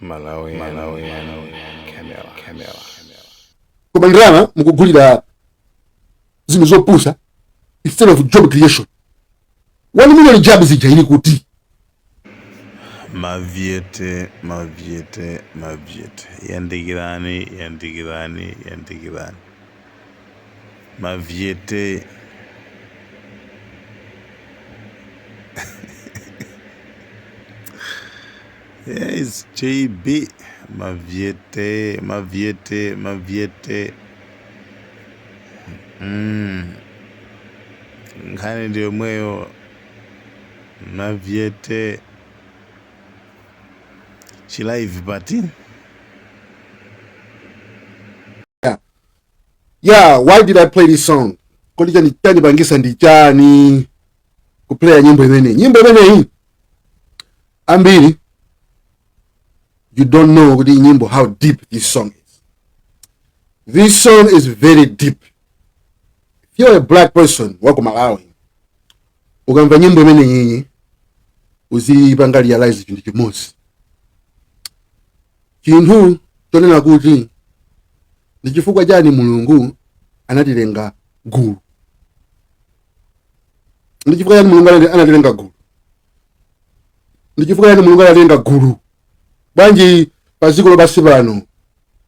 Malawi, Malawi, Camera, Camera. Koma ndalama mukugulira zinthu zopusa instead of job creation. 1 million jobs ija ili kuti? Mavyete, mavyete, mavyete. Yandikirani, yandikirani, yandikirani. Mavyete. Yes, JB. Mavyete, mavyete, mavyete. Nkhani ndi yomweyo. Mavyete. Chilive pati. Yeah, why did I play this song? Kodi chani chanipangisa ndi chani kuplaya nyimbo imeneyi? Nyimbo imeneyi ambiri you don't know kuti nyimbo, how deep this song is. This song is very deep. If you're a black person wa ku Malawi, ukamva nyimbo imeneyi uzipanga realize chinthu chimodzi, chinthu chonena kuti ndi chifukwa chani Mulungu anatilenga gulu. Ndi chifukwa chani Mulungu anatilenga gulu? Ndi chifukwa chani Mulungu anatilenga gulu? Bwanji pa dziko lapansi pano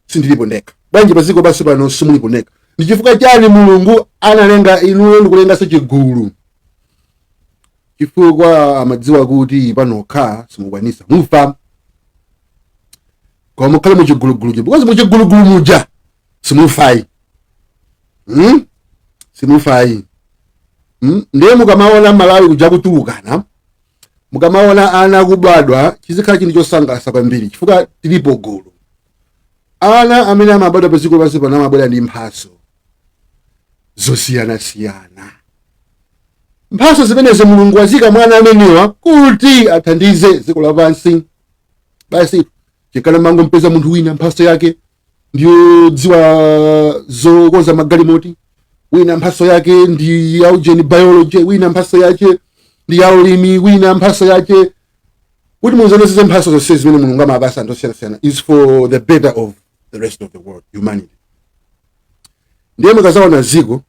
sindilipo ndekha? Bwanji pa dziko lapansi pano simulipo ndekha? Ndi chifukwa chani Mulungu analenga inuyo ndikulenganso chigulu? Chifukwa amadziwa kuti panokha simukwanisa, mufa. Koma mukhale muchigulugulucho, because muchigulugulu muja simufayi, Simufayi, Ndiye mukamaona Malawi kuja kuchulukana, mukamaona ana akubadwa, chizikhala chinthu chosangalatsa kwambiri chifukwa tilipo gulu. Ana amene amabadwa pa dziko lapansi pano amabwera ndi mphatso zosiyanasiyana. Mphatso zimenezi Mulungu wazika mwa ana amenewa kuti athandize dziko lapansi. Basi, chikana mangompeza munthu wina mphatso yake ndiyodziwa zokonza magalimoti, wina mphatso yake ndi ya ujeni, biology, wina mphatso yake ndi ya ulimi, wina mphatso yake kuti muzionetsetse mphatso zonse zimene Mulungu amapasa anthu osiyanasiyana is for the better of the rest of the world, humanity. Ndiye mukazaona dziko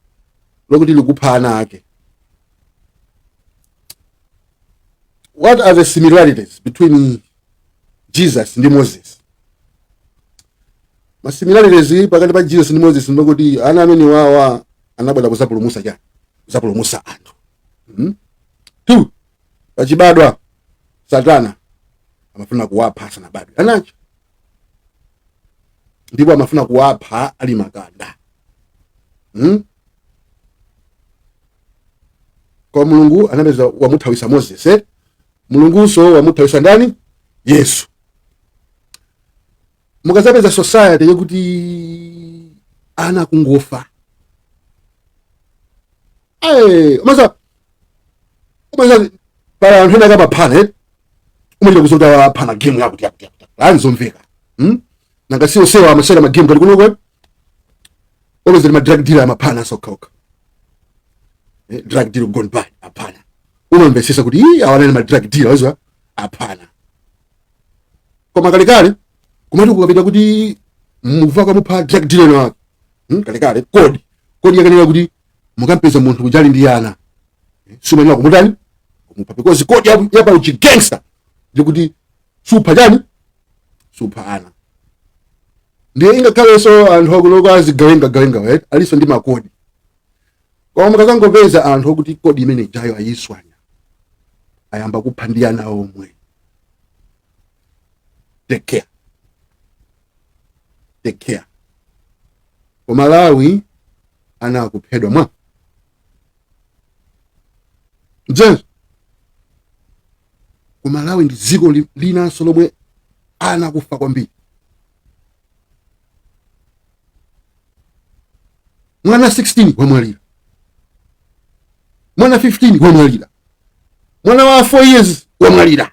lokuti likupha ana ake, what are the similarities between Jesus ndi Moses? Ma similarities pakati pa Jesus ndi Moses ndikuti ana amene wawa anabwera kuzapulumusa chani? Kuzapulumusa anthu, Two, pachibadwa Satana amafuna kuwapha asanabadwe anacho, ndipo amafuna kuwapha ali makanda, Koma Mulungu anapeza wamuthawisa Moses, eh? Mulungunso wamuthawisa ndani? Yesu. Mukazapeza society yokuti ana kungofa, umaza pala anthu ena akamaphana, eh? Umachita kuzokuti aphana game yakuti yakuti yakuti anzomveka, Nanga siyo sewa amasera ma game kali kunoko always ma drug dealer amaphana sokhaokha, eh, drug deal gone bad, aphana. Umamvesesa kuti ii, awa anali ma drug dealer wazwa aphana. Koma kalekale kumati kukapita kuti muva kamupha drug dealer na wake, Kalekale kodi yakanena kuti mukampeza munthu kujali ndi ana, sumayenera kumutani? Kumupha, because kodi yapa uchi gangster ndikuti supha chani? Supha ana. Ndiye ingakhalenso anthu akuloko azigawenga gawenga, right, alinso ndi makodi. Koma mukazangopeza anthu okuti kodi imene ijayo ayiswanya, ayamba kupha ndi ana omwe, take care, take care. Ku Malawi ana akuphedwa mwa njenso. Ku Malawi ndi dziko linanso lomwe ana akufa kwambiri. Mwana 16 wamwalira, mwana 15 wamwalira, mwana wa 4 years wamwalira,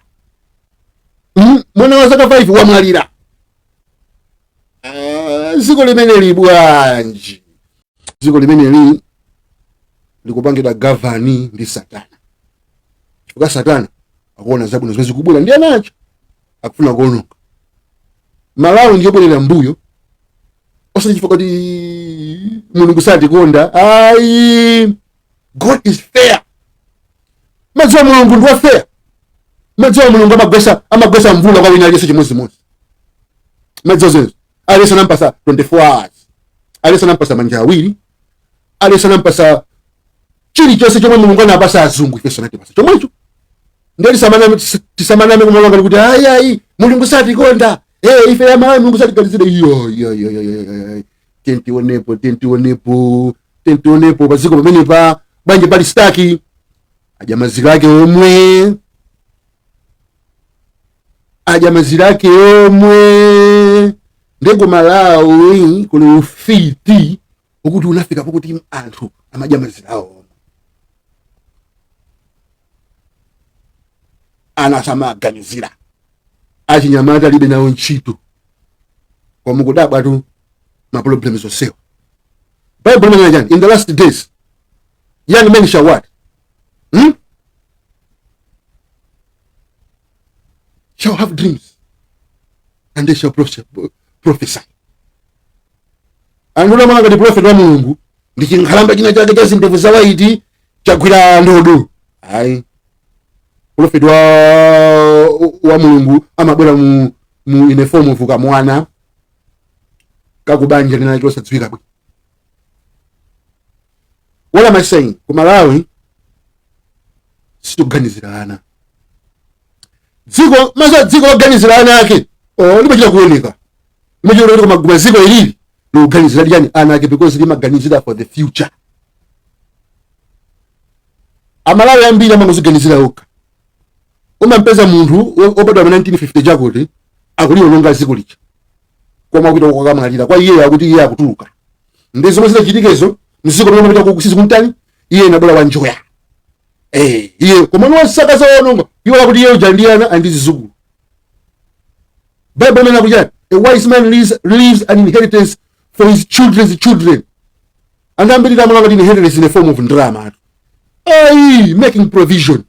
mwana wa zaka 5 wamwalira. Ah, dziko limeneli bwanji? Dziko limeneli likupangidwa govern ndi Satana, chifukwa Satana akuona zabwino zimene zikubwera ndi anacho, akufuna kuononga. Malawi ndiyobwerera mbuyo, osati chifukwa kuti Mulungu satikonda, ayi. God is fair. Madziwa Mulungu ndi wa fair. Madziwa Mulungu amagwesa mvula kwa wina aliyense chimodzimodzi. Madziwa zimenezo? Aliyense anampasa 24 hours, aliyense anampasa manja awiri, aliyense anampasa chilichonse chomwe Mulungu anapasa azungu, ifenso anatipasa chomwecho. Ndiye tisamaname kumalanga kuti ayi, ayi, Mulungu satikonda, hey, ife Amalawi Mulungu satiganizire. Iyo iyo iyo iyo iyo, tentionepo, tentionepo, tentionepo. Paziko pamenepa bwanji pali stuck? Adya mazira ake omwe, adya mazira ake omwe. Ndeko Malawi kuli ufiti ukuti unafika pokuti anthu amadya mazira awo omwe, ana samaganizira, achinyamata alibe nawo ntchito. Koma kudabwa tu ma problems onsewa. Bible imanena chani? In the last days young men shall what? Hmm? Shall have dreams and they shall prophesy. Anthu amanga ngati prophet wa Mulungu ndi chinkhalamba china chake cha zindevu za white chagwira ndodo. Ayi, prophet wa Mulungu amabwera mu in a form of kamwana kakubanja lina losadziwika bwino. What am I saying? Ku Malawi situganizira ana. Dziko maza dziko loganizira ana ake, oh, limachita kuoneka, limachita kuoneka. Koma dziko ilili loganizira liyani? Ana ake, because limaganizira for the future. Amalawi ambiri amangoziganizira okha. Umampeza munthu obadwa mu 1950 chakuti akuliononga dziko lija, koma kupita kukamalira kwa iye akuti iye akutuluka ndi zomwe zidachitikezo mziko pamene amapita kusizi kumtani iye nabwera wanjoya. Eh, iye koma niwasaka zaononga iwo akuti iye uja ndi ana andi zizukulu. Bible imene akuti a wise man leaves an inheritance for his children's children. Anthu ambiri amalanga kuti inheritance in a form of ndalama atu. Ayi, making provision,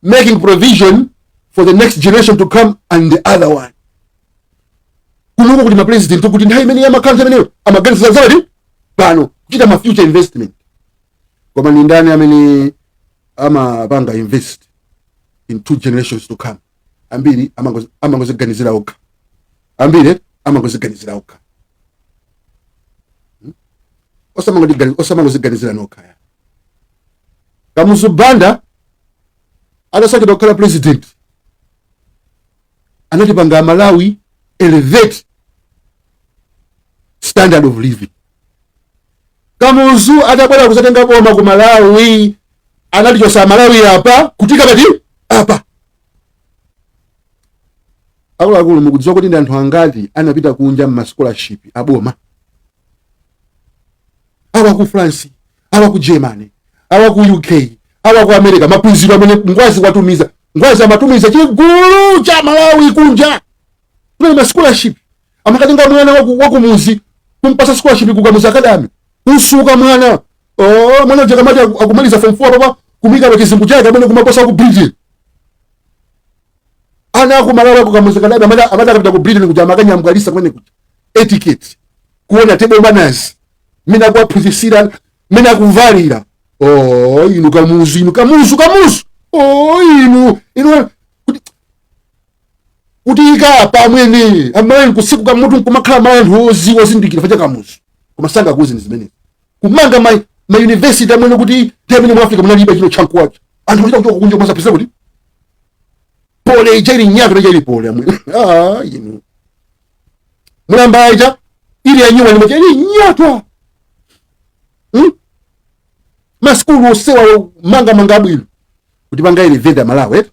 making provision for the next generation to come and the other one. Kunuko kuti mapresident kuti nthawi imene yamakhala nthawi imeneyo amaganizira zawati pano kuchita ma future investment. Koma ni ndani amene amapanga invest in two generations to come? Ambiri amangoziganizira okha, ambiri amangoziganizira okha. Hmm? Osamangoziganizira nokha ya. Kamuzu Banda atasankhidwa kukhala president anatipanga Malawi elevate standard of living. Kamuzu atabwera kuzatenga boma ku Malawi anatichosa Malawi apa kutika pati apa. Akuluakulu, mukudziwa kuti ndi anthu angati anapita kunja mma scholarship aboma? Awa ku France, awa ku Germany, awa ku UK, awa ku America, maphunziro amene Ngwazi watumiza. Ngwazi amatumiza chigulu cha Malawi kunja kumene ma scholarship amakatenga mwana wakumuzi kumpasa scholarship ku Kamuzu Academy, kusuka mwana, oh, mwana uja kamati akumaliza form 4 papa kumika pa chizungu chake amene kumaposa ku Britain. Ana aku Malawi aku Kamuzu Academy amati akapita ku Britain kuja amakanyambwalisa kumene kuja etiquette, kuona table manners, mmene akuwaphunzitsira, mmene akuvalira. Oh, inu Kamuzu, inu Kamuzu, Kamuzu, oh, inu inu kuti ika pamwene amene kusiku kamutu nkumakhala ma anthu oziwa ozindikira facha Kamuzu. Koma sangakuuzeni zimenezi. Kumanga ma university amene kuti nthawi imene mu Africa munalibe chino chankuwacho, anthu amachita kuchoka kunja kumasapisa kuti pole ija ili nyato ija ili pole amwene. Ah, inu mulamba ija ili yanyuwa limwe ili nyatwa, Maskulu osewa manga manga abwino kuti panga elevate Malawi, eh?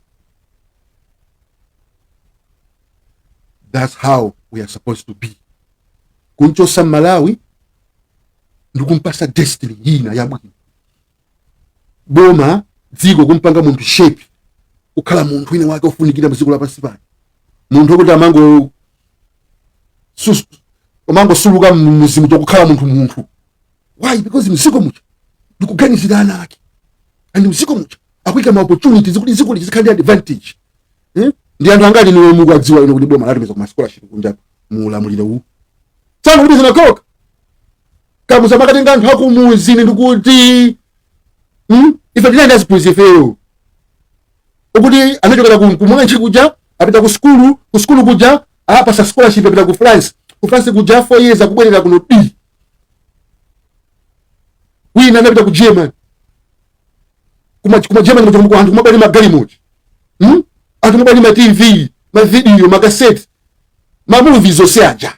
That's how we are supposed to be. Kunchosa Malawi ndikumpasa destiny ina yabwino, boma dziko kumpanga munthu shape kukhala munthu wina wake ofunikira mdziko lapansi pano, munthu wokuti amangosuluka mmuzimu chokukhala munthu munthu. Why? Because mdziko muja ndikuganizira ana ake and mdziko muja akuyika ma opportunities kuti dziko lizikhale ndi advantage, eh? Ndi anthu angati niwe mukuwadziwa ino kuti boma latumiza kuma scholarship kunja muulamuliro uwu? Sango zinakoka kamusa makatenga anthu akumuzi ndikuti, Ife tinali aziphunzitsi ifeyo ukuti anachokera kumwanchi kuja, apita ku skulu, ku skulu kuja apasa scholarship, apita ku France, ku France kuja 4 years, akubwerera kuno d wina anapita ku German, kuma German kuja anthu kumabwera magalimoto, Anthu kumabwera ma TV, ma video, makaseti, ma movie, zonse aja.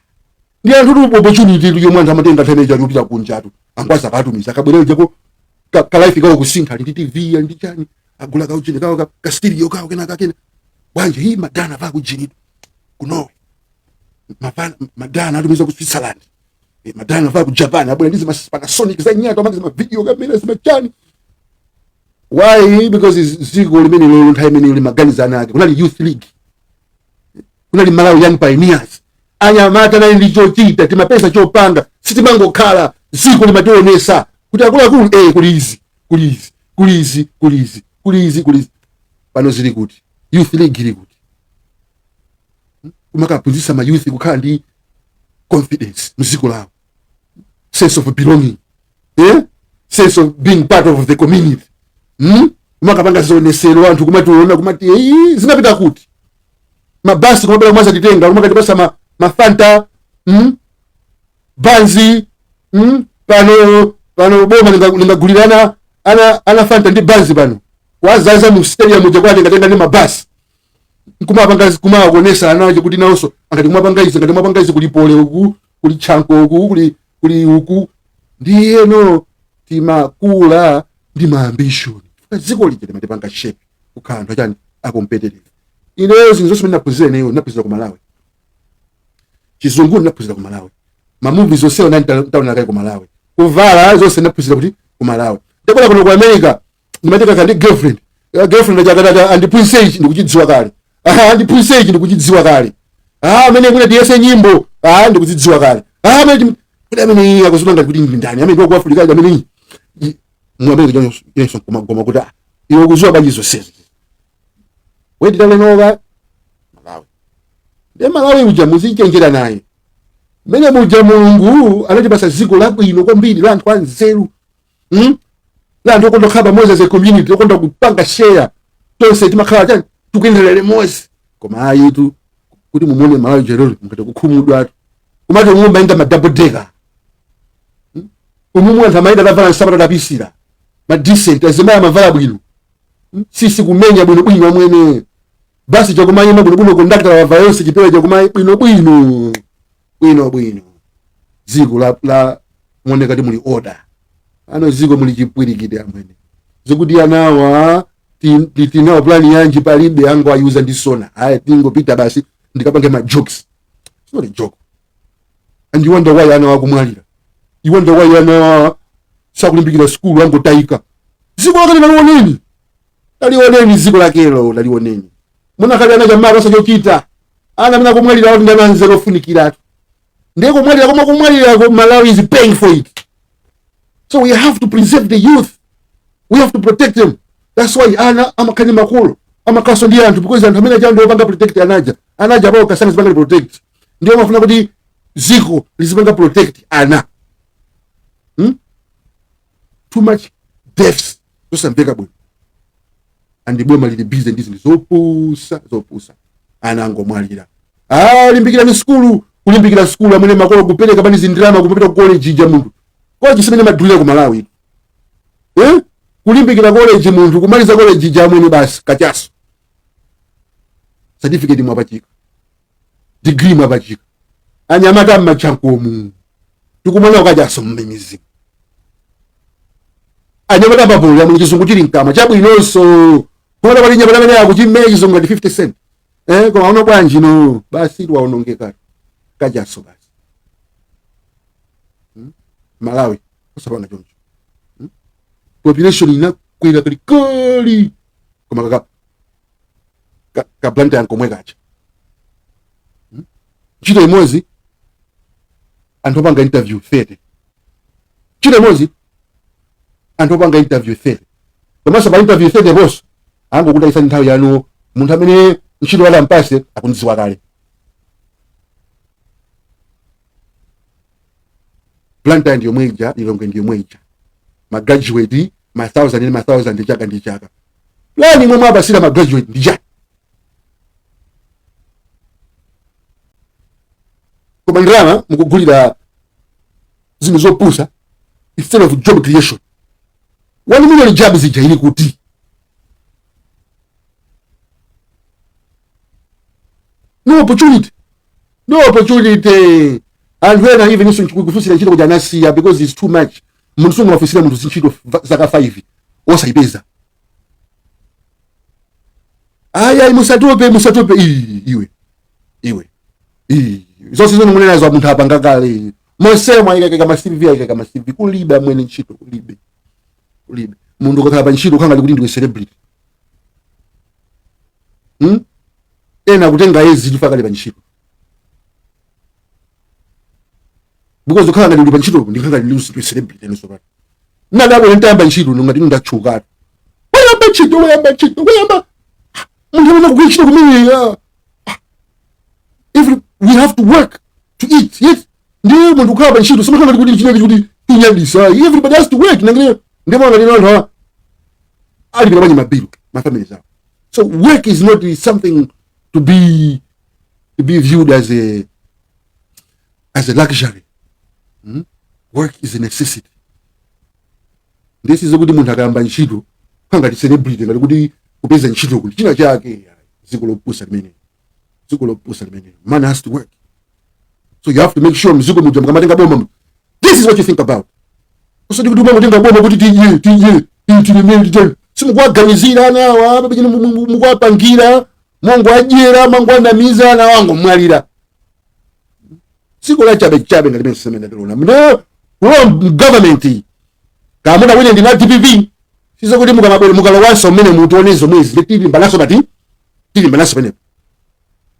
Ndi anthu tu opportunity yomwe anthu amatenga nthawi imeneyo kupita kunjatu. Angwaza akatumiza, akabwerera jako ka life kawo kusintha, ali ndi TV, ali ndi chani, agula kauchini kawo ka stereo kawo kena kakena bwanje. Hii madana va kujini kunowe mapana madana atumiza ku Switzerland, madana va ku Japan, abwera ndi zima Panasonic za nyato, amanga zima video kamera, zima chani. Why? Because ziko limene lolo nthawi imene limaganizana ake kunali Youth League, kunali Malawi Young Pioneers. Anyamata nali ndi chochita, timapeza chopanga, sitimangokhala. Ziko limationesa kuti akuluakulu, kuli izi, kuli izi, kuli izi, kuli izi, kuli izi, kuli izi. Pano zili kuti? Youth League ili kuti? Kumakaphunzitsa ma youth kukhala ndi confidence mziko lawo, sense of belonging, Sense of being part of the community, Kumakapanga zionesero, anthu kumationa, kumati "Ei, zinapita kuti?" Mabasi kumabwera kumazatitenga, kumakatipasa mafanta, Banzi, Pano pano boma lingagulirana ana fanta ndi banzi pano kwazaza mu stadium muja, kwatengatenga ndi mabasi kumapanga, kumakuonesa anacho kuti nawonso angati kumapanga izi, ngati kumapanga izi, kuli pole uku, kuli chanko uku, kuli uku. Ndiyeno timakula ndi ma ambition. Dziko lija limatipanga shape kukhala anthu achani, a competitive. Ineyo zinthu zonse ndinaphunzira ineyo ndinaphunzira ku Malawi. Chizungu ndinaphunzira ku Malawi, ma movies onsewo ntaona kale ku Malawi, kuvala zonse ndinaphunzira kuti ku Malawi. Ndabwera kuno ku America, ndimatenga kandi girlfriend. Girlfriend achakatata andiphunzitse ichi, ndikuchidziwa kale. Ah, andiphunzitse ichi, ndikuchidziwa kale. Ah, amene kuna tiyese nyimbo, ah, ndikuzidziwa kale. Ah, amene kuti amene iye akuzuna ngati kuti ndi ndani amene ndi ku Africa amene iyi mu America yenso koma koma kuti ah, iwe ukuziwa bwanji zonsezi? Wenditalenova Malawi, ndiye Malawi uja muzichenjera naye mmene muja. Mulungu anatipasa dziko labwino kwambiri la anthu anzeru, La anthu okonda kukhala pamodzi as a community, okonda kupanga share. Tonse timakhala chani, tikuyendera limodzi. Koma ayitu, kuti mumuone Malawi jeroli mukati kukhumudwatu, kumati umumu mayenda ma double decker, Umumu anthu amayenda atavala nsapato, atapisira ma decent, azimayi amavala bwino, Sisi kumenya bwinobwino amwene, basi chakumayima bwinobwino, kondakta wavala yonse chipewa chakumayi bwinobwino bwinobwino. Dziko la muoneka ti muli order. Ano dziko muli chipwirikiti amwene, zikuti anawa tinawo plan yanji? Palibe, ango ayuza ndi sona. Aya, tingopita basi ndikapange ma jokes. It's not a joke. And you wonder why ana wakumwalira, you wonder why ana sakulimbikira skulu, angotayika. Dziko lake lalioneni, lalioneni dziko lakelo, lalioneni. Munakali ana chamako asachochita, ana amene akumwalira kuti ndi ana anzeru ofunikiratu. Ndiye kumwalira, koma kumwalira, Malawi is paying for it. So we have to preserve the youth, we have to protect them. That's why ana amakhala makolo, amakhalanso ndi anthu, because anthu amene aja ndiwo opanga protect anaja. Anaja apawo kasana zipanga protect, ndiwo amafuna kuti dziko lizipanga protect ana, Too much deaths zosamveka bwino, and boma lili busy ndi zinthu zopusa zopusa. Ana angomwalira. Ah, limbikirani skulu, kulimbikira skulu amene makolo kupereka pani zindrama kupita ku college ija. Munthu college simene madulira ku Malawi, eh? Kulimbikira college, munthu kumaliza college ija amwene, basi, kachaso, certificate mwapachika, degree mwapachika. Anyamata mmachankomu tikumona ukachaso mmimizimu, anyamata papolo amene chizungu chili mkamwa chabwinonso, kuona pali nyamata amene akuchimenya chizungu ngati 50 Cent, eh? Koma uno bwanji? No, basi, waonongeka, kachaso basi, Malawi usapanga choncho, Population inakwera kalikali, koma kaka ka Blantyre komwe kacha, Ntchito imodzi anthu opanga interview 30, ntchito imodzi anthu opanga interview 30. Komanso pa interview 30 ponso angokutayisani nthawi yanu. Munthu amene Ntchito wala mpase akundidziwa kale. Blantyre ndi yomwe ija, Lilongwe ndi yomwe ija, ma graduate ma thousand ndi ma thousand chaka ndi chaka. Plan imwe mwapasira ma graduate ndi chani? Koma ndalama mukugulira zinthu zopusa instead of job creation. 1 million jobs ija ili kuti? No opportunity, no opportunity. Anthu ena even iso kufunsira ntchito kuti anasiya because it's too much. Munthu sungawafunsira munthu zintchito zaka 5 osayipeza. Ayi, musatope, musatope. Ii, iwe iwe, ii, zonse zimene munenazo munthu apanga kale monsemo, ayikakeka ma CV, ayikaka ma CV, kulibe amwene ntchito, kulibe, kulibe. Munthu ukakhala pa ntchito ukhala ngati kuti ndiwe celebrity, Ena akutenga ezi tufa kale pa ntchito because ukhala ngati uli pa ntchito ndikhala ngati ndiwe celebrity. Eno pano ndinadabwa ntayamba ntchito ngati ndatchukatu. Wayamba ntchito, wayamba ntchito, wayamba munthu amene kugwira ntchito kumene. If we have to work to eat, yes, ndiye munthu kukhala pa ntchito simakhala ngati kuti chineke kuti tinyadisa. Everybody has to work. Nangine ndimona ngati anthu awa alipira bwanji mabilu ma families awo. So work is not something to be viewed as a luxury, Work is a necessity. Ndisizo kuti munthu akayamba ntchito kukhala ngati celebrity, ngati kuti kupeza ntchito kuti china chake. Dziko lopusa limene, dziko lopusa limene. Man has to work, so you have to make sure mziko muja mukamatenga boma, this is what you think about. Usati kuti umangotenga boma kuti tidye tidye tilemere titeni, simukuwaganizira anawa pachene mukuwapangira mongo adyera mango anamiza ana wango mwalira. Dziko la chabe chabe ngati mene semene ndilona mne kulowa government kamuda wine ndina DPP. Sizo kuti mukamabwera mukalowanso mmene mutione zomwezi, tilimbanaso pati, tilimbanaso penepo.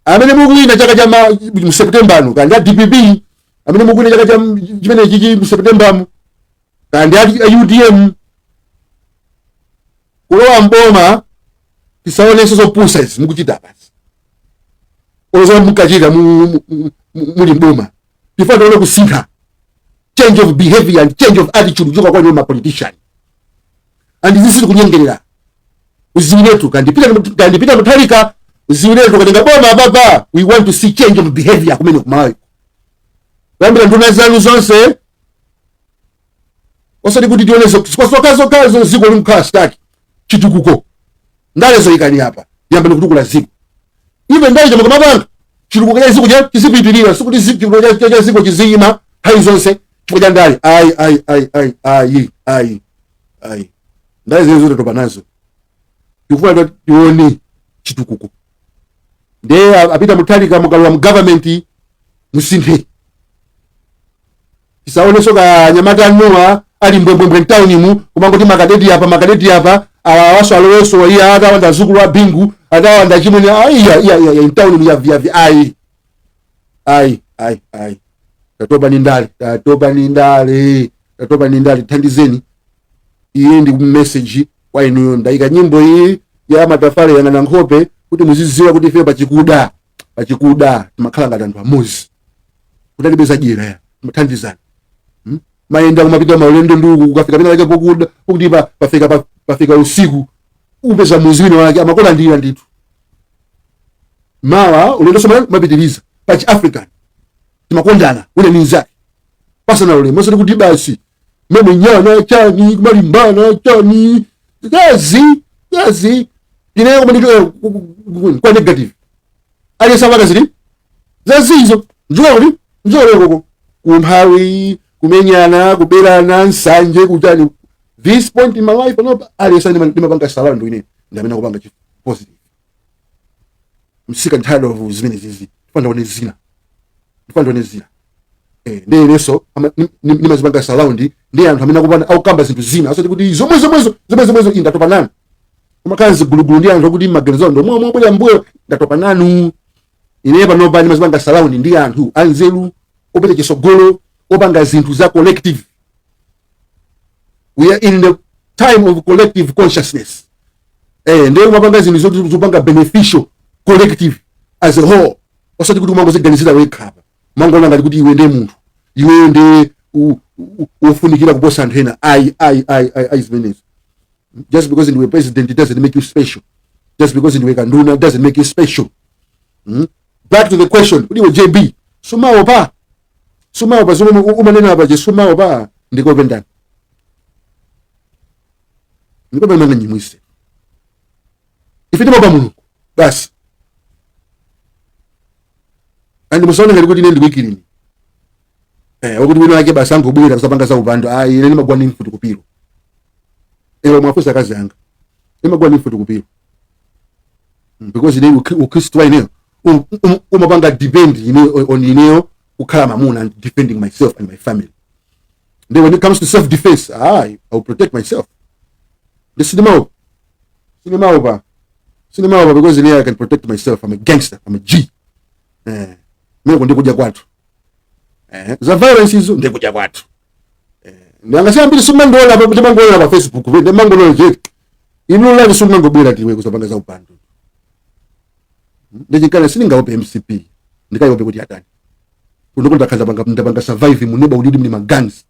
Amene mukuwina chaka cha mu September ano, kandi a DPP, amene mukuwina chaka cha chimene chichi mu September mu, kandi a UTM, kulowa mboma tisaonenso zopusa izi mukuchita basi ozo mukachita muli mboma. Tifuna tione kusintha, change of behavior and change of attitude kuchoka kwa ma politician, and izi sikunyengerera. Uziwiretu kandipita Mutharika, uziwiretu katenga boma baba, we want to see change of behavior kumene kumayo kuyambira nduna zanu zonse, osati kuti tione zokazokazo ziko limkhala stuck. Chitukuko ndale zoyikani apa, yambani kutukula ziko. Even ndale chamukamapanga chitukuko cha ziko cha chizipitirira, sikuti chitukuko cha ziko chiziyima nthawi zonse chifukwa cha ndale. Ayi, ayi, ayi, ayi, ayi, ayi, ayi, ndale zene zotatopa nazo. Tikufuna tione chitukuko. Ndiye apita Mutharika, mukalowa mu government musinthe, tisaonenso kanyamata anuwa ali mbwembwembwe mtaunimu kumangoti makadeti apa, makadeti apa, awawaso alowenso, iya atawanda azukulu a Bingu, atawanda chimwene, iya iya iya mtaunimu yaviyavi. Ayi, ayi, ayi, ayi, tatopa ni ndale, tatopa ni ndale, tatopa ni ndale. Thandizeni. Iye ndi message kwa inuyo. Ndayika nyimbo iyi ya Matafale, Yang'ana Nkhope, kuti muzidziwa kuti ife pachikuda, pachikuda timakhala ngati anthu amodzi, kuti alibe zadyera ya timathandizana, Mayenda kumapita maulendo nduku, ukafika pena pake pokuda pokuti pafika pafika usiku, upeza muzi wina wake amakolandira ndithu. Mawa ulendo soma mapitiriza. Pachi African timakondana ule ni nzake pasana ulemu, osati kuti basi memenyana chani, kumalimbana chani, kazi kazi ineyo koma ndito kwa negative aliyesabaka zili zazizo njuka kuti njuka kumphawi, kumenyana, kuberana, nsanje, kuchani. This point in my life no aliyesa ndimapanga surround ine ndamene kupanga chi positive. I'm sick and tired of zimene zizi. Ndifuna ndione zina, ndifuna ndione zina. Ndiye inenso ndimazipanga surround ndi anthu amene akupana akukamba zinthu zina, asati kuti zomwe zomwezo zomwe zomwezo. Ine ndatopa nanu kumakhala zigulugulu ndi anthu akuti maganizo ando omwe omwe abwera mbuyo. Ndatopa nanu. Ine panopa ndimazipanga surround ndi anthu anzeru, opita chisogolo, opanga zinthu za collective. We are in the time of collective consciousness. Ndiye kumapanga zinthu zoti zopanga beneficial Collective, as a whole, osati kuti umangoziganizira wekha apa, umangoona ngati kuti iwe ndiye munthu, iweyo ndiye wofunikira kuposa anthu ena. Ayi, ayi, ayi, ayi, ayi, zimenezo. Just because ndiwe president, it doesn't make you special. Just because ndiwe kanduna, it doesn't make you special. Back to the question, kuti iwe JB sumaopa? Sumaopa zomwe umanena apa je? Sumaopa? Ndikope ndani? Ndikope manga nyimwise. Ife timaopa Mulungu basi. And musaone ngati kuti ine ndiwikilini, wakuti wina wake basi angobwera kusapanga za upandu. Ayi, ine ndimagwa ndi mfuti kupiro. Ewa, mwafunsa akazi anga, ndimagwa ndi mfuti kupiro. Because ine ukhristu wa ineyo umapanga depend ine on ineyo kukhala mamuna and defending myself and my family. Then when it comes to self defense, I will protect myself. Ndi sindimaopa, sindimaopa, sindimaopa, because ine I can protect myself. I'm a gangster, I'm a G. Mene ndikudya kwathu, za violence izo ndikudya kwathu. Ndangasi ambiri sumangoona pa, timangoona pa Facebook, ndimangoona je inu live, sumangobwera tiwe kusapanga za upandu. Ndichinkana sindingaope MCP. Ndikayope kuti atani? Kunoko ndakhaza panga, ndapanga survive mu neighborhood muli ma guns,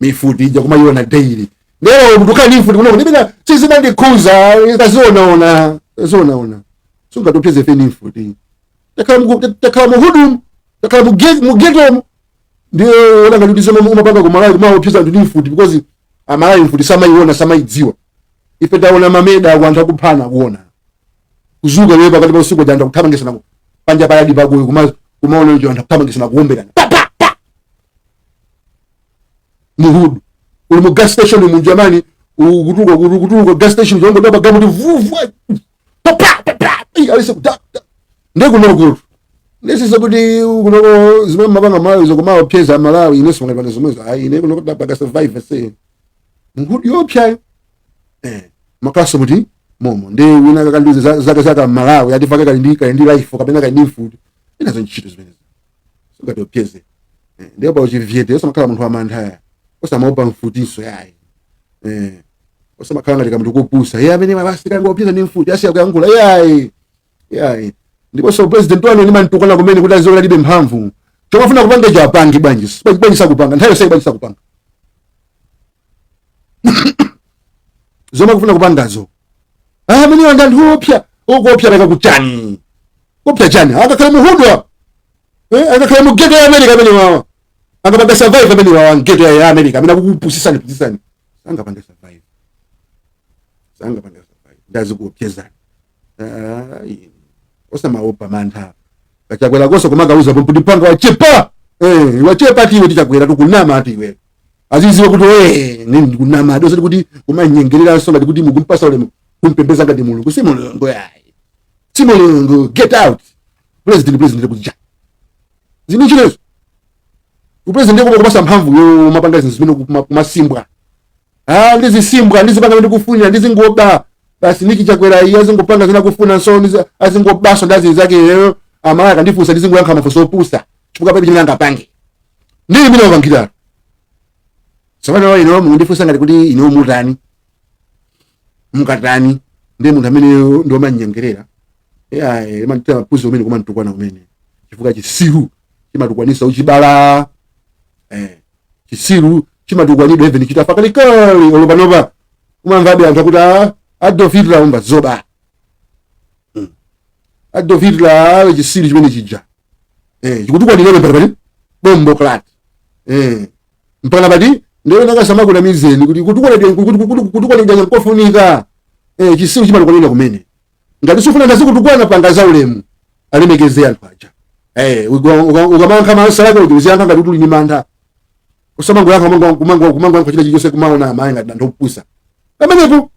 mifuti ija kumayiona daily. Lero mtukani mfuti kunoko ndibina sizimandikhuza, tazionaona, tazionaona. Sungatopyeze feni mfuti. Takhala mu hood, takhala mu ghetto. Ndiye ona ngati zomwe umapanga ku Malawi kumaopseza anthu ndi mfuti, because Amalawi mfuti samayiona, samayidziwa. Ife taona mameda aku, anthu akuphana, kuona kuzuka wewe pakati pa usiku, anthu akuthamangisana panja payadi pakuyo, kuma kumaona icho, anthu akuthamangisana, kuomberana, pa pa pa mu hood. Uli mu gas station mu Germany, ukutuka kutuluka gas station, jongo doba gamu vuvu, pa pa pa pa. Ai, alise kuta ndiye kunoko ndisise kuti kunoko zimene mapanga Malawi zokumaopseza Malawi, inenso mangapanga zomwezo. Ayi, ine kunoko ndapanga survive se mu hood yopyayo, makaso muti momo. Ndi wina kakandiuze zaka zaka Malawi ati faka kali ndi life kapena kali ndi mfuti inazo ntchito zimenezi sungatiopseze. Ndiyo pa uchivyete, osamakhala munthu wamantha, osamaopa mfutinso yayi. Osamakhala ngati kamunthu kopusa iye amene mabasi kangoopseza ndi mfuti asiya kuyankhula. Yayi, yayi. Ndiponso president wanu ndimantukana kumene kuti aziona alibe mphamvu. Chomwe afuna kupanga icho apange bwanji? Bwanji sakupanga nthawi yonse? Bwanji sakupanga zomwe akufuna kupangazo? Ah, amene ndi anthu opsa, okuopsa leka kuchani? Kopsa chani? Akakhala mu hood apa, akakhala mu ghetto ya America amene wawa angapanga survive? Amene wawa ghetto ya America amene akukupusisani pusisani sangapanga survive, sangapanga survive. Ndazikuopsezani. Ayi, osamaopa mantha. Kachakwera koso kumakauza kuti panga wachepa, wachepa tiwe tichakwera tukunama ati iwe aziziwe kuti nini ndikunama adi, osati kuti kumanyengereranso ngati kuti mukumpasa ulemu, kumpembeza ngati Mulungu. Si Mulungu yayi, si Mulungu. Get out. President, president kuti cha zini chinezo upresident kuba kupasa mphamvu yo mapanga zinthu zimene kumasimbwa. Ah, ndizisimbwa, ndizipanga ndikufunira, ndizingoba basi. Niki Chakwera iye azingopanga zina kufuna, nso azingobaso ndazi zake lero. Amala akandifunsa ndizingoyankha mafunso opusa chifukwa palibe chimene angapange. Ndili mine wapangira tsopano. Ino mundifunsa ngati kuti ino mutani, mukatani? Ndiye munthu amene ndi womanyengerera yayi, imanditera mapuzi umene kumantukwana umene, chifukwa chisiru chimatukwanisa uchibala. Chisiru chimatukwanidwa even chitafa kalikali. Olo panopa umamvabe anthu akuti, "Ah, Adolf Hitler." Umva zoba. Adolf Hitler chisiru chimene chija, chikutukwanirabe pali bombo clat, mpaka pati. Ndiyo nakasamakuda mizeni kuti kutukwanidwa nkofunika. Chisiru chimatukwanira kumene. Ngati sufuna ndazikutukwana, panga za ulemu, alemekeze anthu aja. Ukamayankha mansala ake uja, uziyankha ngati kuti uli ndi mantha. Usamangoyankha kumangoyankha china chilichonse, kumaona amayi ngati anthu opusa pamenepo.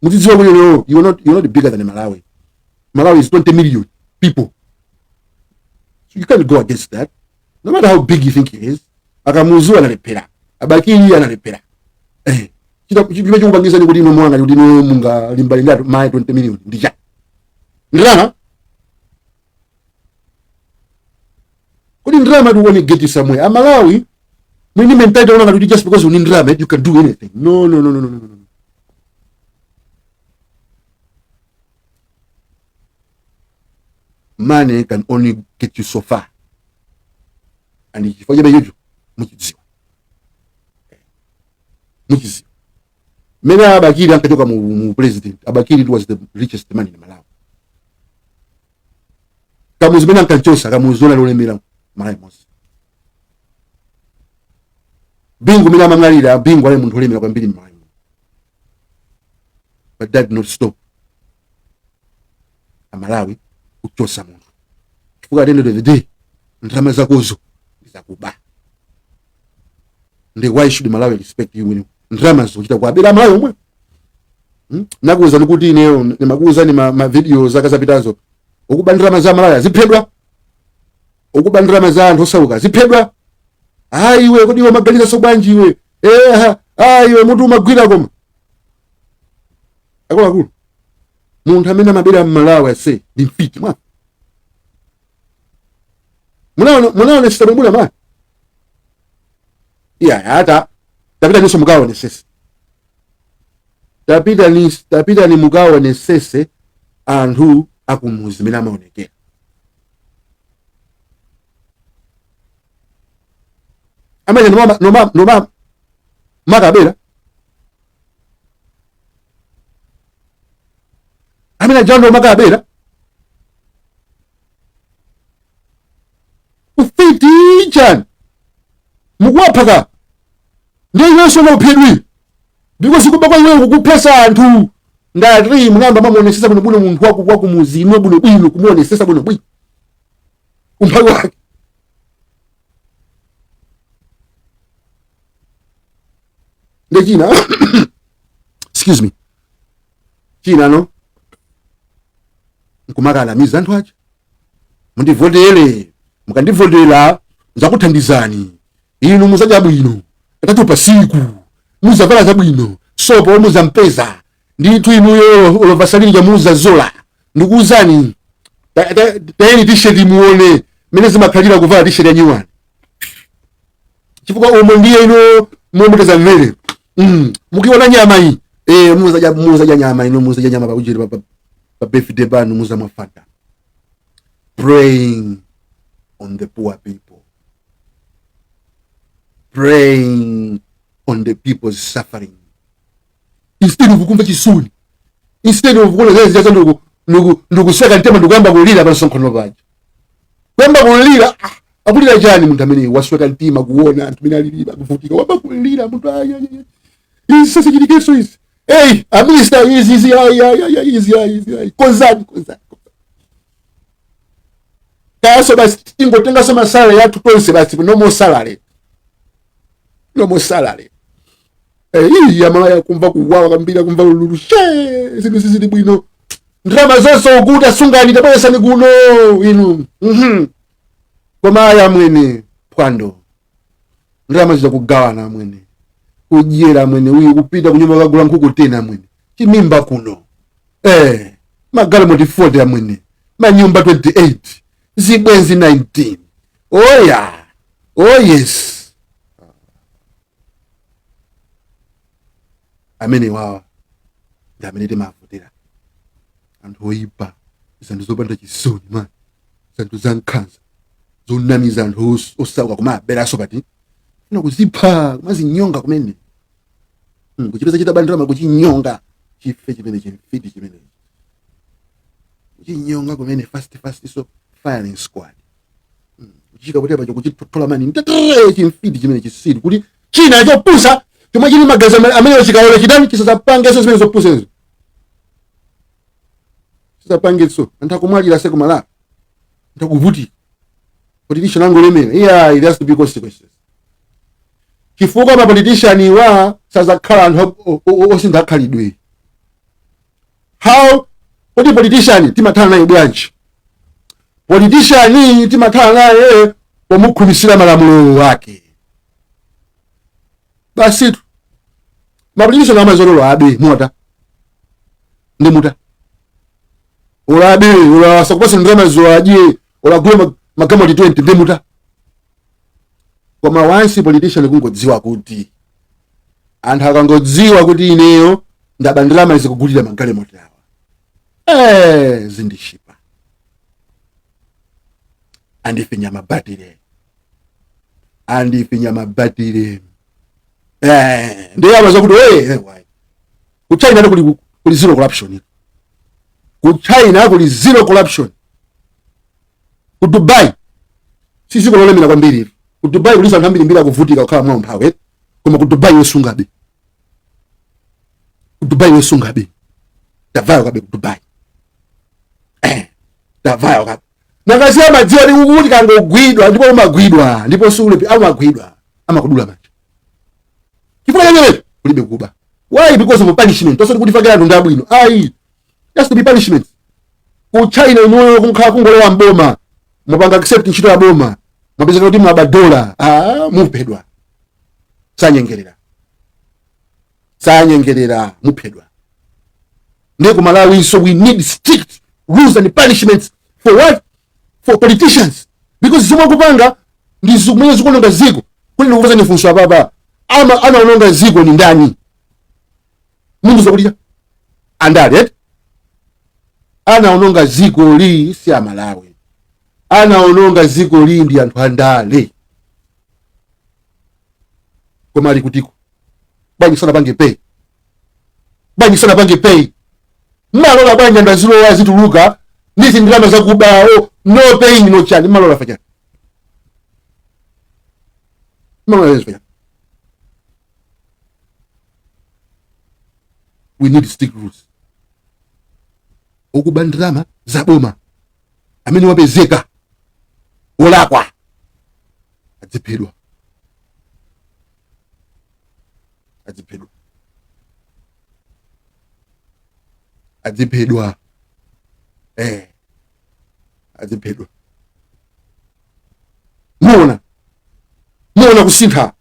Muzidziwa kuti no, you're not bigger than Malawi. Malawi is 20 million people, so you can't go against that, no matter how big you think it is. Akamuzu analephera, abakili analephera. Chimene chikupangisa kuti ino mwanga kuti ino munga limbali ndatu mayi 20 million ndicha ndalama kuti ndalama to want get you somewhere. Amalawi mwini mentality ona kuti just because uni ndalama you can do anything. No, no, no, no, no, no, no. Money can only get you so far, and chifukwa chabe icho muchidziwa, muchidziwa mmene Abakili ankachoka mu president. Abakili was the richest man in Malawi. Kamuzu mene ankachosa, Kamuzu ona lolemera Malawi monse. Bingu mene amamwalira, Bingu ali munthu olemera kwambiri m'Malawi, but that did not stop Amalawi kuchosa munthu, chifukwa at the end of the day ndalama zakozo ndizakuba. Ndi why should Malawi respect you when ndalama zochita kuabera Malawi omwe? Nakuwuzani kuti ineyo ndimakuwuzani ma video zaka zapitazo, ukuba ndalama za Malawi aziphedwa, ukuba ndalama za anthu osauka aziphedwa. Ayi iwe, kodi iwe umaganiza so bwanji iwe? Eh, ah, iwe mutu umagwira. Koma akuluakulu, munthu amene amabera mmalawi ase ndi mfiti. Mwa munaona sitabwebula ma iya ata tapita niso mukaonesese, tapita ni mukaonesese anthu akumuzi mene amaonekera. Amene noma makabera amene ajando makabera ufiti chani mukuwaphaka ndi iwenso uphedwi, because kuba kwa iweyo kukuphesa anthu. Ngati munayamba mamuonesesa bwinobwino munthu wakumuzi inu bwinobwino, kumuonesesa bwinobwino umphawi wake, ndi china, excuse me, china no nkumakalamiza anthu aja, "Mundivotere, mukandivotera nzakuthandizani inu, muzadya bwino katatu pa siku, muzavala zabwino, sopo muzampeza ndithu, inuyo olo Vaseline chamuzazola." Ndikuwuzani, tayeni t-shirt muone mene zimakhalira kuvala t-shirt ya nyuwani, chifukwa umo ndiye ino momuteza mmene mukiona nyama iyi, muzadya nyama ino, muzadya nyama pakuchiri pa birthday panu, muzamwa Fanta. Preying on the poor people, preying on the people's suffering, instead of kumva chisoni, instead of kuona zeze zazo, ndikusweka mtima ndikuyamba kulira pa msonkhano paja, kuyamba kulira. Ah, akulira chani munthu amene wasweka mtima kuona anthu amene alilira akuvutika? Wamba kulira munthu, ayi ayi ayi, izi sasichitikenso izi. Hey, amista, izi izi, ayi ayi ayi, izi ayi, izi ayi, konzani, konzani, konzani. Kayaso basi tingotengaso ma salary yathu tonse basi, no more salary, no more salary. Eh, iyi amalaya kumva kuwawa kwambiri, kumva ululu she, zinthu sizili bwino, ndalama zonse ukuti asungani, tabweresani kuno inu. Koma aya mwene phwando, ndalama zija kugawana amwene, kudyera amwene, uyu kupita kunyumba kagula nkhuku tena amwene, chimimba kuno, magalimoto 40 amwene, manyumba 28, zibwenzi 19. Oya, oh yes, amene wawa ndi amene timavotera, anthu oyipa, zanthu zopanda chisoni man, zanthu zankhanza, zonamiza anthu osauka, kumaberaso pati funa kuzipha, kumazinyonga kumene, kuchipeza chitaba ndalama, kuchinyonga chife chimene chimfiti chimene kuchinyonga kumene fast fast. So firing squad, kuchika kuti pacho kuchithothola mani ntetere chimfiti chimene chisiri kuti china chopusa chomwe chili magazi amene chikaona chitani chisazapangenso zimene zopusa izo, chisapangenso. Anthu akumwalira sekumala, anthu akuvutika, politician angolemera. Yeah, it has to be consequences, chifukwa ma politician iwa sazakhala anthu osintha khalidwe. How kodi politician timakhala naye bwanji? Politician timakhala naye pomukhwimisira malamulo ake basitu. Ma politician amazololo abe mota ndi muta ulabe ula sakupasa ndalama zoadye ulagule magamoti 20 ndi muta. Koma once politician kungodziwa kuti anthu akangodziwa kuti ineyo ndaba ndalama zikugulira magalimoto awa, zindishipa. Andifinya mabatire, andifinya mabatire. Eh, ndiye amaza kuti hey, why ku China kuli zero corruption? Ku China kuli zero corruption. Ku Dubai, si dziko lolemera kwambiri, ku Dubai kuli anthu ambirimbiri akuvutika kukhala mwa umphawi, eh? Koma ku Dubai yosungabe, ku Dubai yosungabe, tavayo kabe ku Dubai, eh, tavayo kabe. Nakasi amadziwa ndi kuti kangogwidwa, ndipo umagwidwa, ndipo sulepi amagwidwa, amakudula manja. Chifukwa chanyerecho kulibe kuba. Why? Because of punishment. Osati kuti fakira anthu ndi abwino, ayi, just to be punishment. Ku China inuyo kunkhala kungolowa mboma, mupanga accept ntchito ya boma, mwapezeka kuti mwabadola, ah, muphedwa. Sanyengerera, sanyengerera, muphedwa. Ndiye ku Malawi so we need strict rules and punishments. For what? For politicians, because zomwe akupanga ndi zimene zikuononga ziko. Kuti ndikupeza funso apapa, ama anaononga ziko ni ndani? Mundu zakulira andale eti anaononga ziko li si Amalawi, anaononga ziko li ndi anthu andale. Koma ali kutiko? Bwanji sanapange pay? Bwanji sanapange pay? Mmalola bwanji anthu azilowa, azituluka ndi zindalama zakubawo, no paying, no chani? Mmalola fachani? Mmalola fachani? We need strict rules. Okuba ndalama zaboma amene wapezeka wolakwa adziphedwa, adziphedwa, adziphedwa, eh, adziphedwa. Muona, muona kusintha,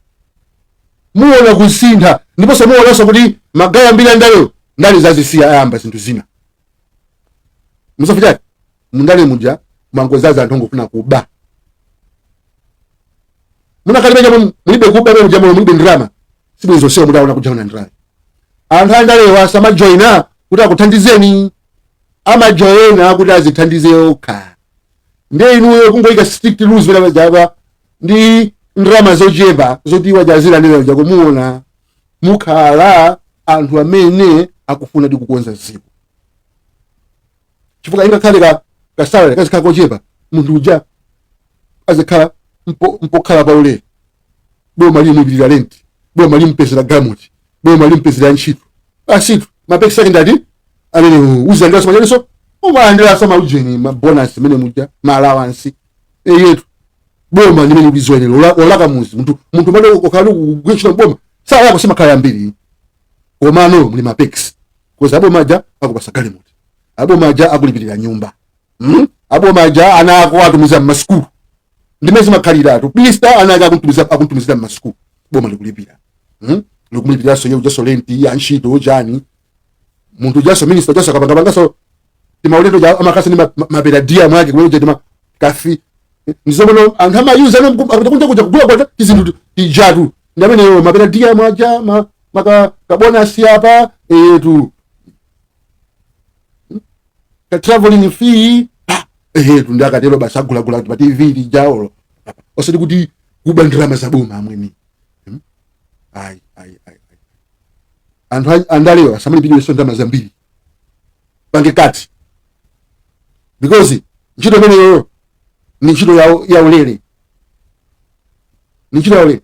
muona kusintha. Ndiponso muonanso kuti magawo ambiri andaleyo ndale zazisiya, ayamba zinthu zina. Musafu chake mundale muja mwangozaza anthu ongofuna kuba. Munakhalibe chamo mulibe kuba mwe muja, mulibe ndalama, sibwenzi onsewo mudaona kujaona ndalama. Anthu andalewa asamajoyina kuti akuthandizeni, amajoyina kuti azithandize okha. Ndiye inuyo kungoyika strict rules pena pajapa ndi ndalama zochepa zoti wajazilandira uja, kumuona mukhala anthu amene akufuna ndi kukonza dziko, chifukwa ingakhale ka salary kazikhala kochepa, munthu uja azikhala mpokhala paulere, boma limulipirira rent, boma limpezera galimoto, boma limpezera ntchito, asitu ma perks ake ndati amene uzilandiranso machaninso, umalandiranso maujeni, ma bonus amene muja, ma allowance eyetu. Boma limene kulizoyenera olaka muzi munthu mane ukhala kugwira ntchito boma salako simakhala yambiri, komano muli ma perks koza aboma aja akupasa galimoto, aboma aja akulipirira nyumba, Aboma aja ana ako atumiza mmasukulu. Ndimene zimakhaliratu. Minister ana ake akuntumizira mmasukulu, boma likulipira, Likumulipiriranso iye ujaso rent ya ntchito chani. Munthu ujaso, minister ujaso, akapangapangaso timaulendo ja amakasa ndi ma per diem mwake kumene uja tima kafi ndizomwe anthu amayuza no akuti kunja kuja kugula kwa tizinthu tijatu ndi ameneyo ma per diem aja maka ka bonus apa etu ka traveling fee pa etu ndi akatero basi agulagula pa TV lijaolo, osati kuti kuba ndalama za boma amweni, Ayi, ayi, ayi, ayi. Anthu andalewa asamalipiridwenso ndalama zambiri, pange kati, because ntchito imeneyoyo ni ntchito ya ulere, ni ntchito ya ulere.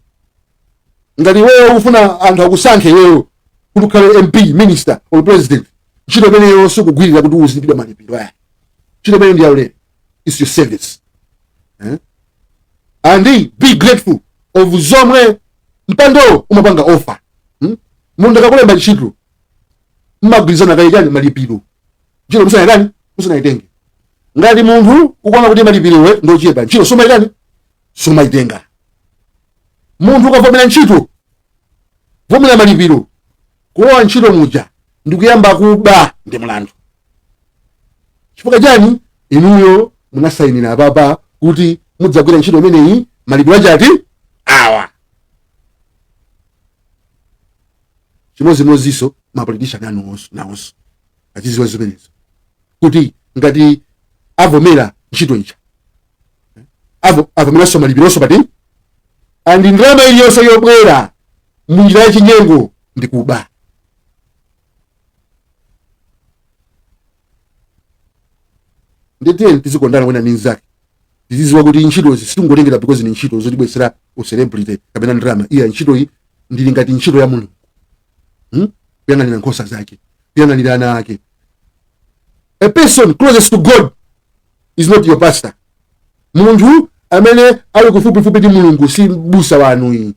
Ngati iweyo ukufuna anthu akusankhe iweyo kuti ukhale MP, minister or president, ntchito imeneyo sikugwirira kuti uzilipidwa malipiro, aya. Ntchito imeneyo ndi ya ulere, is your service, eh? And be grateful of zomwe mpando umapanga offer, Munthu akakulemba ntchito mmagwirizana kaye chani? Malipiro. Ntchito musanayitani, musanayitenge. Ngati munthu ukuona kuti malipirowe ndochepa, ntchito sumayitani, sumayitenga. Munthu ukavomera ntchito, vomera malipiro. Kulowa ntchito muja ndikuyamba kuba ndi mlandu. Chifukwa chani? Inuyo munasayinira apapa kuti mudzagwira ntchito imeneyi, malipiro achati awa. Chimodzimodzinso ma politician anu nawonso aziziwa zimenezo, kuti ngati avomera ntchito ija. Avomeranso malipironso pati and ndalama iliyonse yobwera munjira yachinyengo ndi kuba. Nditiyeni tizikondana wina ndi nzake, tiziziwa kuti ntchitozi sitingotengera because ni ntchito zotibwesera ucelebrity kapena ndalama. Iya, ntchitoyi ndili ngati ntchito ya Mulungu, Kuyang'anira nkhosa zake, kuyang'anira ana ake. A person closest to God is not your pastor. Munthu amene ali kufupifupi ndi Mulungu si mbusa wanu iyi,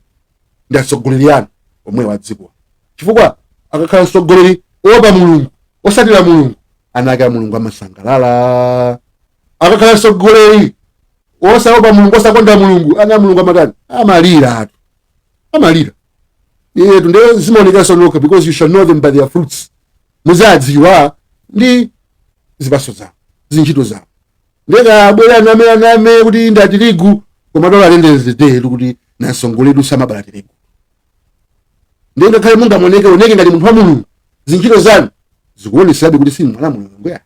ndi atsogoleri anu omwe wa dziko, chifukwa akakhala mtsogoleri opa Mulungu, osatira Mulungu, ana ake a Mulungu amasangalala. Akakhala mtsogoleri osaopa Mulungu, osakonda Mulungu, ana a Mulungu amatani? Amalira atu, amalira yetu. Ndiye zimaonekanso nokha, because you shall know them by their fruits. Muzadziwa ndi zipaso zawo, zintchito zawo. Ndekabwera name aname kuti ndati tirigu, koma dola alendezede kuti nasongoledu samabala tirigu. Ndiye ngakhale mungamoneke oneke ngati munthu wa Mulungu, zintchito zanu zikuoneserabe kuti si mwana wa Mulungu ya.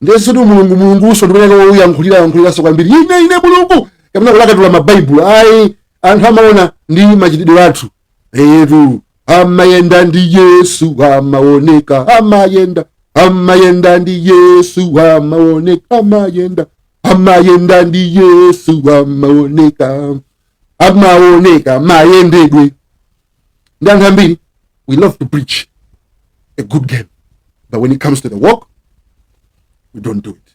Ndiye sikuti Mulungu, Mulunguso ndikuoneka woyankhulira yankhuliranso kwambiri, ine ine Mulungu, kapena kulakatula mabaibulo, ayi. Anthu amaona ndi machitidwe athu etu. Amayenda ndi Yesu amaoneka, amayenda, amayenda ndi Yesu amaoneka, amayenda, amayenda ndi Yesu amaoneka, amaoneka mayendedwe. Ndi anthu ambiri, we love to preach a good game, but when it comes to the work, we don't do it.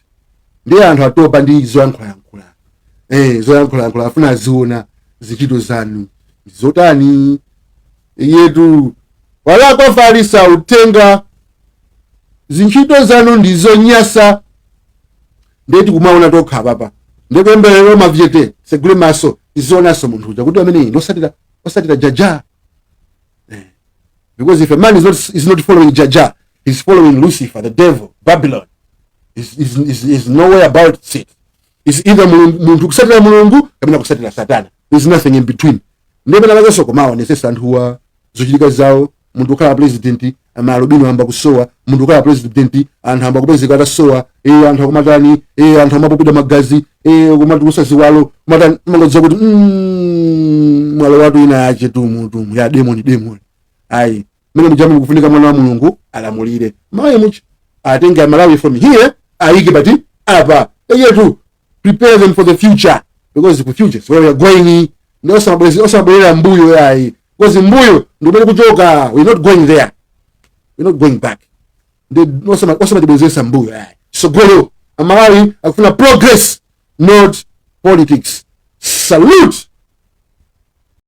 Ndiye anthu atopa ndi zoyankhulayankhula, zoyankhulayankhula, afuna aziona zintchito zanu zotani. Yetu walakwa falisa uthenga, zintchito zanu ndizonyasa. Ndeti kumaona tokha papa ndikuyemberero mavyete segule maso, tizionanso munthu uja kuti amene ndi osatira, osatira jaja. Because if a man is not following Jaja, he's following Lucifer, the devil, Babylon. Is nowhere about it. Is either munthu kusatira Mulungu kapena kusatira Satana. There's nothing in between. Ndiye pena pakenso kumaonesesa anthuwa zochitika zawo. Munthu kukhala president, amalubino amba kusowa. Munthu kukhala president, anthu amba kupezeka atasowa, anthu akumatani, anthu amapopedwa magazi, kumatulusa ziwalo, kumatani, mangodziwa kuti mwalo watu ina yache tumu tumu ya demoni demoni. Ayi, mene mujamu kufunika mwana wa Mulungu alamulire Malawi muchi, atenge Amalawi from here ayike pati apa eyetu, prepare them for the future, because the future is where we are going. Ndi osamabwerera mbuyo yayi, because mbuyo ndi kumene kuchoka. We're not going there, we're not going back. Ndi osamatibwezesa mbuyo yayi, sogolo. Amalawi akufuna progress, not politics. Salute.